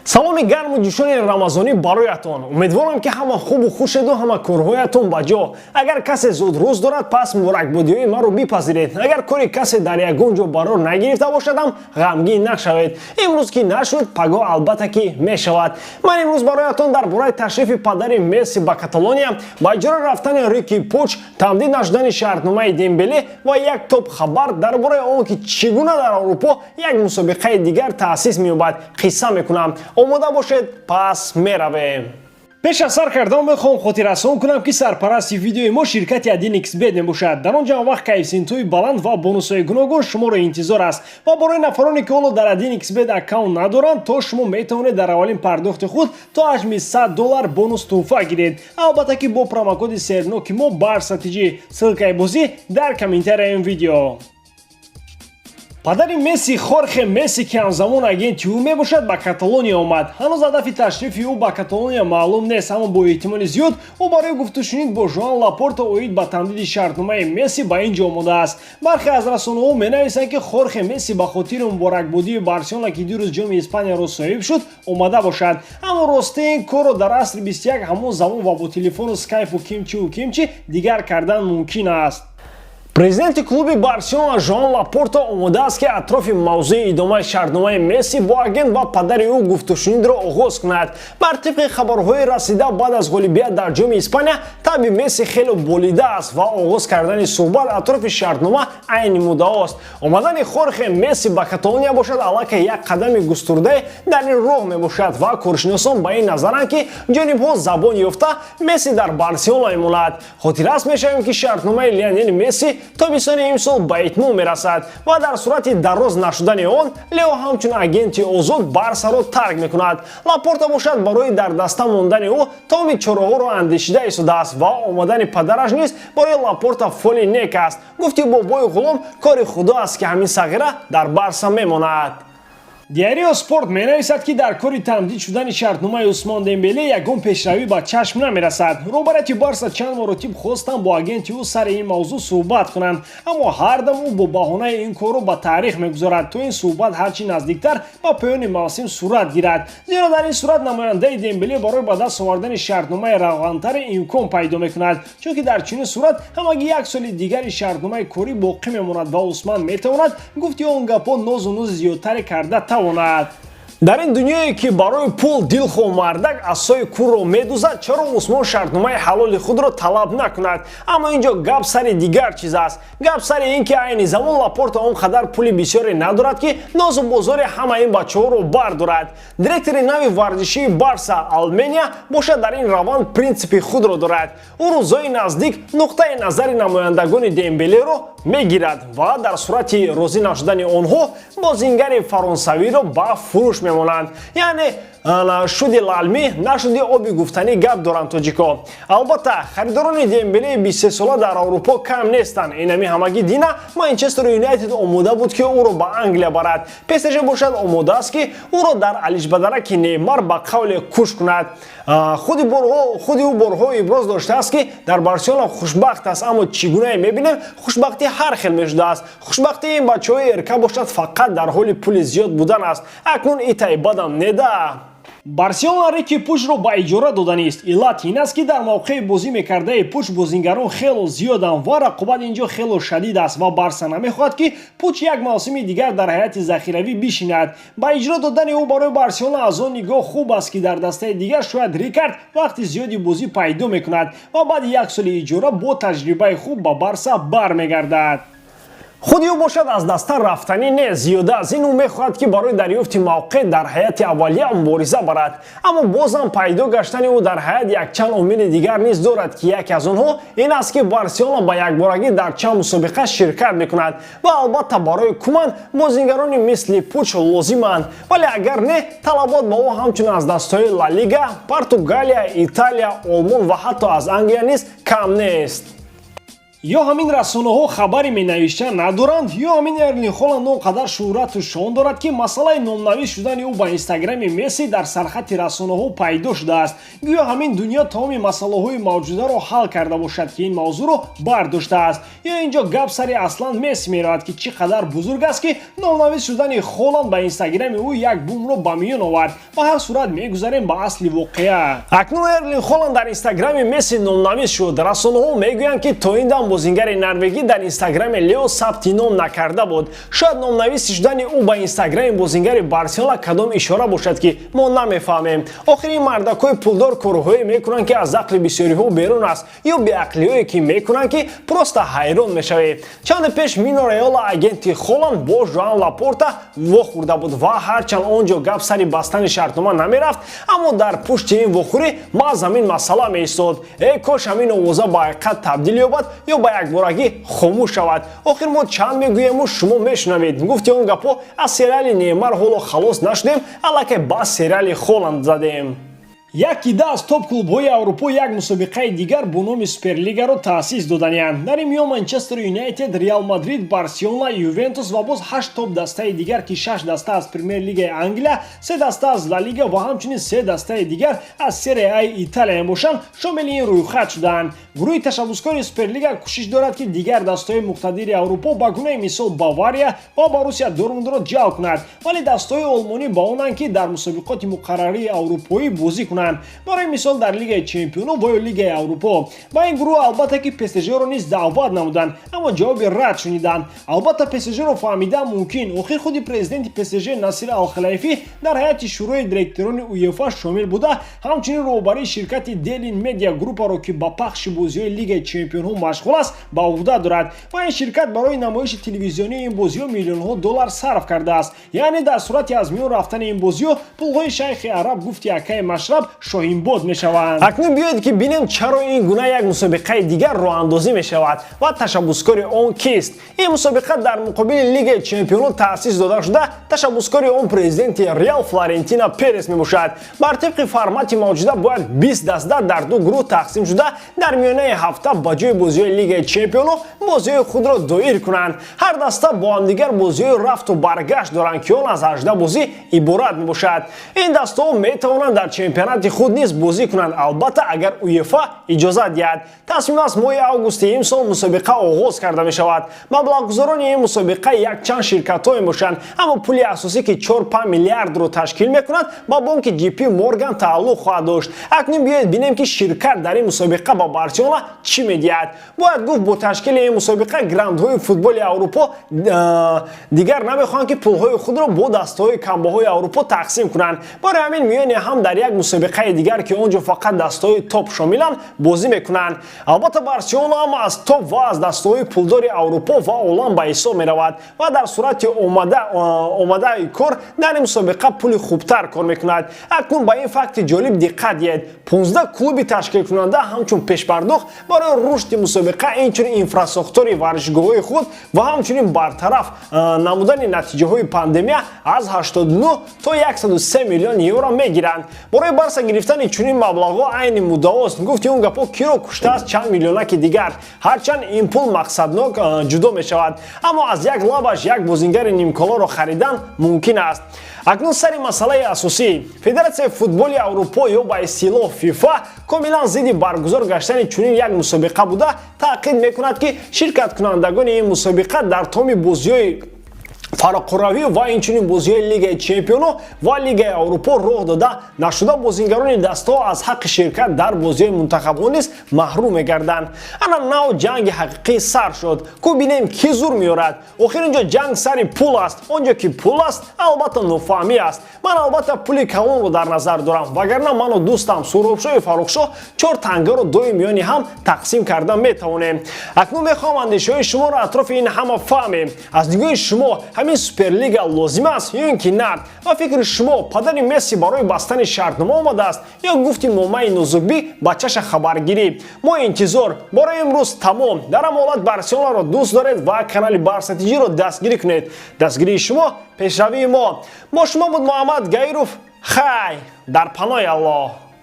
Саломи гарму ҷӯшони рамазонӣ бароятон. Умедворам, ки ҳама хубу хушеду ҳама корҳоятон ба ҷо. Агар касе зудрӯз дорад, пас муборакбодиҳои маро бипазиред. Агар кори касе дар ягон ҷо барор нагирифта бошадам, ғамгин нашавед. Имрӯз ки нашуд, пагоҳ албатта ки мешавад. Ман имрӯз бароятон дар бораи ташрифи падари Месси ба Каталония, ба иҷора рафтани Рики Пуч, тамдид нашудани шартномаи Дембеле ва як топ хабар дар бораи он, ки чӣ гуна дар Аврупо як мусобиқаи дигар таъсис меёбад, қисса мекунам. Омода бошед, пас меравем. Пеш аз сар кардан мехоҳам хотиррасон кунам, ки сарпарасти видеои мо ширкати 1xBet мебошад. Дар он ҷо вақт коэффисиентҳои баланд ва бонусҳои гуногун шуморо интизор аст. Ва барои нафароне, ки ҳоло дар 1xBet аккаунт надоранд, то шумо метавонед дар аввалин пардохти худ то ҳаҷми 100 доллар бонус тӯҳфа гиред, албатта ки бо промокоди серноки мо Барса ТЖ. Ссылкаи бозӣ дар комментарияи ин видео. Падари Месси, Хорхе Месси, ки ҳамзамон агенти ӯ мебошад, ба Каталония омад. Ҳанӯз ҳадафи ташрифи ӯ ба Каталония маълум нест, аммо бо эҳтимоли зиёд ӯ барои гуфтушунид бо Жоан Лапорта оид ба тамдиди шартномаи Месси ба ин ҷо омадааст. Бархе аз расонаҳо менависанд, ки Хорхе Месси ба хотири муборакбодии Барселона, ки дирӯз ҷоми Испанияро соҳиб шуд, омада бошад. Аммо рости, ин корро дар асри 21, ҳамон замон ва бо телефону скайпу кимчиву кимчи дигар кардан мумкин аст. Президенти клуби Барселона Жоан Лапорта омода аст, ки атрофи мавзӯи идомаи шартномаи Месси бо агент ва падари ӯ гуфтушунидро оғоз кунад. Бар тибқи хабарҳои расида, баъд аз ғолибият дар ҷоми Испания табъи Месси хеле болидааст ва оғоз кардани суҳбат атрофи шартнома айни муддаост. Омадани Хорхе Месси ба Каталония бошад, аллакай як қадами густурдае дар ин роҳ мебошад ва коршиносон ба ин назаранд, ки ҷонибҳо забон ёфта, Месси дар Барселона мемонад. Хотиррас мешавем, ки шартномаи Лионел Месси тобистони имсол ба итмом мерасад ва дар сурати дароз нашудани он Лео ҳамчун агенти озод Барсаро тарк мекунад. Лапорта бошад, барои дар даста мондани ӯ тамоми чораҳоро андешида истодааст ва омадани падараш низ барои Лапорта фоли нек аст. Гуфти бобои ғулом, кори худо аст, ки ҳамин сағира дар Барса мемонад. Диарио Спорт менависад, ки дар кори тамдид шудани шартномаи Усмон Дембеле ягон пешравӣ ба чашм намерасад. Роҳбарияти Барса чанд маротиб хостанд бо агенти ӯ сари ин мавзӯъ суҳбат кунанд, аммо ҳар дам ӯ бо баҳонаи ин корро ба таърих мегузорад, то ин суҳбат ҳарчи наздиктар ба поёни мавсим сурат гирад, зеро дар ин сурат намояндаи Дембеле барои ба даст овардани шартномаи равғантаре имкон пайдо мекунад, чунки дар чунин сурат ҳамагӣ як соли дигари шартномаи корӣ боқӣ мемонад ва Усман метавонад, гуфти он гапҳо, нозу нузи зиёдтаре карда тавонад. Дар ин дунёе, ки барои пул дилхоҳ мардак асои курро медузад, чаро Усмон шартномаи ҳалоли худро талаб накунад? Аммо ин ҷо гап сари дигар чиз аст. Гап сари ин, ки айни замон Лапорта он қадар пули бисёре надорад, ки нозу бозори ҳама ин бачаҳоро бардорад. Директори нави варзишии Барса Алмения бошад, дар ин раванд принсипи худро дорад. Ӯ рӯзҳои наздик нуқтаи назари намояндагони Дембелеро мегирад ва дар сурати розӣ нашудани онҳо бозингари фаронсавиро ба фурӯш мемонанд. Яъне шуди лалмӣ, нашуди оби гуфтанӣ гап доранд тоҷико. Албатта, харидорони Дембелеи 23сола дар Аврупо кам нестанд. Инами ҳамагӣ дина Манчестер Юнайтед омода буд, ки ӯро ба Англия барад. ПСЖ бошад, омода аст, ки ӯро дар алишбадараки Неймар ба қавле куш кунад. Худи ӯ борҳо иброз доштааст, ки дар Барселона хушбахт аст, аммо чӣ гунае мебинем, хушбахтӣ ҳар хел мешудааст. Хушбахтии ин бачаҳои эрка бошад, фақат дар ҳоли пули зиёд будан аст. Акнун итай бадам неда. Барселона Рики Пучро ба иҷора доданист. Иллат ин аст, ки дар мавқеи бозӣ мекардаи Пуч бозингарон хело зиёданд ва рақобат ин ҷо хело шадид аст ва Барса намехоҳад, ки Пуч як мавсими дигар дар ҳайати захиравӣ бишинад. Ба иҷро додани ӯ барои Барселона аз он нигоҳ хуб аст, ки дар дастаи дигар шояд Рикард вақти зиёди бозӣ пайдо мекунад ва баъди як соли иҷора бо таҷрибаи хуб ба Барса бармегардад. Худи ӯ бошад, аз даста рафтанӣ не. Зиёда аз ин, ӯ мехоҳад, ки барои дарёфти мавқеъ дар ҳайати аввалия мубориза барад. Аммо бозам пайдо гаштани ӯ дар ҳайат якчанд омили дигар низ дорад, ки яке аз онҳо ин аст, ки Барселона ба якборагӣ дар чанд мусобиқа ширкат мекунад ва албатта барои Куман бозингарони мисли Пуч лозиманд. Вале агар не, талабот ба ӯ ҳамчун аз дастҳои Ла Лига, Португалия, Италия, Олмон ва ҳатто аз Англия низ кам нест. Ё ҳамин расонаҳо хабаре менавишта надоранд, ё ҳамин Эрлин Холанд он қадар шӯҳрату шон дорад, ки масъалаи номнавис шудани ӯ ба Инстаграми Месси дар сархати расонаҳо пайдо шудааст. Гӯё ҳамин дунё тамоми масъалаҳои мавҷударо ҳал карда бошад, ки ин мавзӯъро бардоштааст. Ё ин ҷо гап сари аслан Месси меравад, ки чӣ қадар бузург аст, ки номнавис шудани Холанд ба Инстаграми ӯ як бумро ба миён овард. Ба ҳар сурат, мегузарем ба асли воқеа. Акнун Эрлин Холанд дар Инстаграми Месси номнавис шуд. Расонаҳо мегӯянд, ки то ин дам бозингари норвегӣ дар Инстаграми Лео сабти ном накарда буд. Шояд номнависи шудани ӯ ба Инстаграми бозингари Барселона кадом ишора бошад, ки мо намефаҳмем. Охир ин мардакҳои пулдор корҳое мекунанд, ки аз ақли бисёриҳо берун аст, ё беақлиҳое ки мекунанд, ки просто ҳайрон мешавед. Чанде пеш Мино Райола, агенти Холанд, бо Жоан Лапорта вохӯрда буд ва ҳарчанд он ҷо гап сари бастани шартнома намерафт, аммо дар пушти ин вохӯрӣ маҳз ҳамин масъала меистод. Э кош ҳамин овоза ба ҳақиқат табдил ёбад ё ба якборагӣ хомӯш шавад. Охир мо чанд мегӯему, шумо мешунавед. Гуфти он гапҳо, аз сериали Неймар ҳоло халос нашудем, аллакай ба сериали Холанд задем. Яке аз топ клубҳои Аврупо як мусобиқаи дигар бо номи Суперлигаро таъсис доданианд. Дар ин миён Манчестер Юнайтед, Реал Мадрид, Барселона, Ювентус ва боз ҳашт топ дастаи дигар, ки шаш даста аз Премер Лигаи Англия, се даста аз Ла Лига ва ҳамчунин се дастаи дигар аз Серия Аи Италия мебошанд, шомили ин рӯйхат шудаанд. Гурӯҳи ташаббускори Суперлига кӯшиш дорад, ки дигар дастаҳои муқтадири Аврупо, ба гунаи мисол Бавария ва Боруссия Дортмундро ҷалб кунад, вале дастаҳои олмонӣ ба онанд, ки дар мусобиқоти муқаррарии аврупоӣ бозӣ кунанд, барои мисол дар Лигаи Чемпионо ва ё Лигаи Аврупо. Ба ин гурӯҳ албатта ки ПСЖро низ даъват намуданд, аммо ҷавоби рад шуниданд. Албатта, ПСЖро фаҳмидан мумкин. Охир худи президенти ПСЖ Насир Алхалайфӣ дар ҳайати шӯрои директорони УЕФА шомил буда, ҳамчунин роҳбарии ширкати Делин Медиа Группаро, ки ба пахши бозиҳои Лигаи Чемпионҳо машғул аст, ба уҳда дорад ва ин ширкат барои намоиши телевизионии ин бозиҳо миллионҳо доллар сарф кардааст. Яъне дар сурати аз миён рафтани ин бозиҳо пулҳои шайхи араб, гуфти акаи Машраб, шоҳинбод мешаванд. Акнун биёед, ки бинем, чаро ин гуна як мусобиқаи дигар роҳандозӣ мешавад ва ташаббускори он кист. Ин мусобиқа дар муқобили Лигаи Чемпионот таъсис дода шуда, ташаббускори он президенти Реал Флорентино Перес мебошад. Бар тибқи формати мавҷуда бояд 20 даста дар ду гурӯҳ тақсим шуда, дар миёнаи ҳафта ба ҷои бозиҳои Лигаи Чемпионо бозиҳои худро доир кунанд. Ҳар даста бо ҳамдигар бозиҳои рафту баргашт доранд, ки он аз 18 бозӣ иборат мебошад. Ин дастаҳо метавонанд дар чемпионати худ низ бозӣ кунанд, албатта, агар УЕФА иҷозат диҳад. Тасмим аст, моҳи августи имсол мусобиқа оғоз карда мешавад. Маблағгузорони ин мусобиқа якчанд ширкатҳо мебошанд, аммо пули асосӣ, ки 4-5 миллиардро ташкил мекунад, ба бонки JP Морган тааллуқ хоҳад дошт. Акнун биёед бинем, ки ширкат дар ин мусобиқа ба Барселона чӣ медиҳад. Бояд гуфт, бо ташкили ин мусобиқа грандҳои футболи Аврупо дигар намехоҳанд, ки пулҳои худро бо дастаҳои камбаҳои Аврупо тақсим кунанд. Барои ҳамин миёни ҳам дар як мусобиқаи дигар, ки он ҷо фақат дастаҳои топ шомиланд, бозӣ мекунанд. Албатта, Барселона ҳам аз топ ва аз дастаҳои пулдори Аврупо ва олам ба ҳисоб меравад ва дар сурати омадаи кор дар ин мусобиқа пули хубтар кор мекунад. Акнун ба ин факти ҷолиб диққат диҳед: 15 клуби ташкилкунанда ҳамчун пешпардохт барои рушди мусобиқа, инчунин инфрасохтори варзишгоҳҳои худ ва ҳамчунин бартараф намудани натиҷаҳои пандемия аз 89 то 103 миллион евро мегиранд. Барои Барса гирифтани чунин маблағҳо айни муддаост. Гуфти он гапҳо, киро куштааст чанд миллионаки дигар? Ҳарчанд ин пул мақсаднок ҷудо мешавад, аммо аз як лабаш як бозингари нимколоро харидан мумкин аст. Акнун сари масъалаи асосӣ. Федератсияи футболи Аврупо ё ба истилоҳ ФИФА комилан зидди баргузор гаштани чунин як мусобиқа буда, таъқид мекунад, ки ширкаткунандагони ин мусобиқа дар томи бозиҳои фарқуравӣ ва инчунин бозиҳои Лигаи Чемпионо ва Лигаи Аврупо роҳ дода нашуда, бозингарони дастаҳо аз ҳаққи ширкат дар бозиҳои мунтахабҳо низ маҳрум мегарданд. Ана нав ҷанги ҳақиқӣ сар шуд. Ку бинем, кӣ зур меорад. Охир инҷо ҷанг сари пул аст. Он ҷо ки пул аст, албатта, нофаҳмӣ аст. Ман, албатта, пули калонро дар назар дорам, вагарна ману дӯстам Суҳробшоҳи Фаррухшоҳ чор тангаро дои миёни ҳам тақсим карда метавонем. Акнун мехоҳам андешаҳои шуморо атрофи ин ҳама фаҳмем. Аз нигоҳи шумо ҳамин Суперлига лозим аст ё ин ки на? Ба фикри шумо, падари Месси барои бастани шартнома омадааст ё гуфти момаи нозукбӣ бачаша хабаргирӣ? Мо интизор. Барои имрӯз тамом. Дар ҳама ҳолат Барселонаро дӯст доред ва канали Барса Тиҷиро дастгирӣ кунед. Дастгирии шумо пешравии мо. Бо шумо буд Муҳаммад Гаиров. Хай, дар паноҳи Аллоҳ.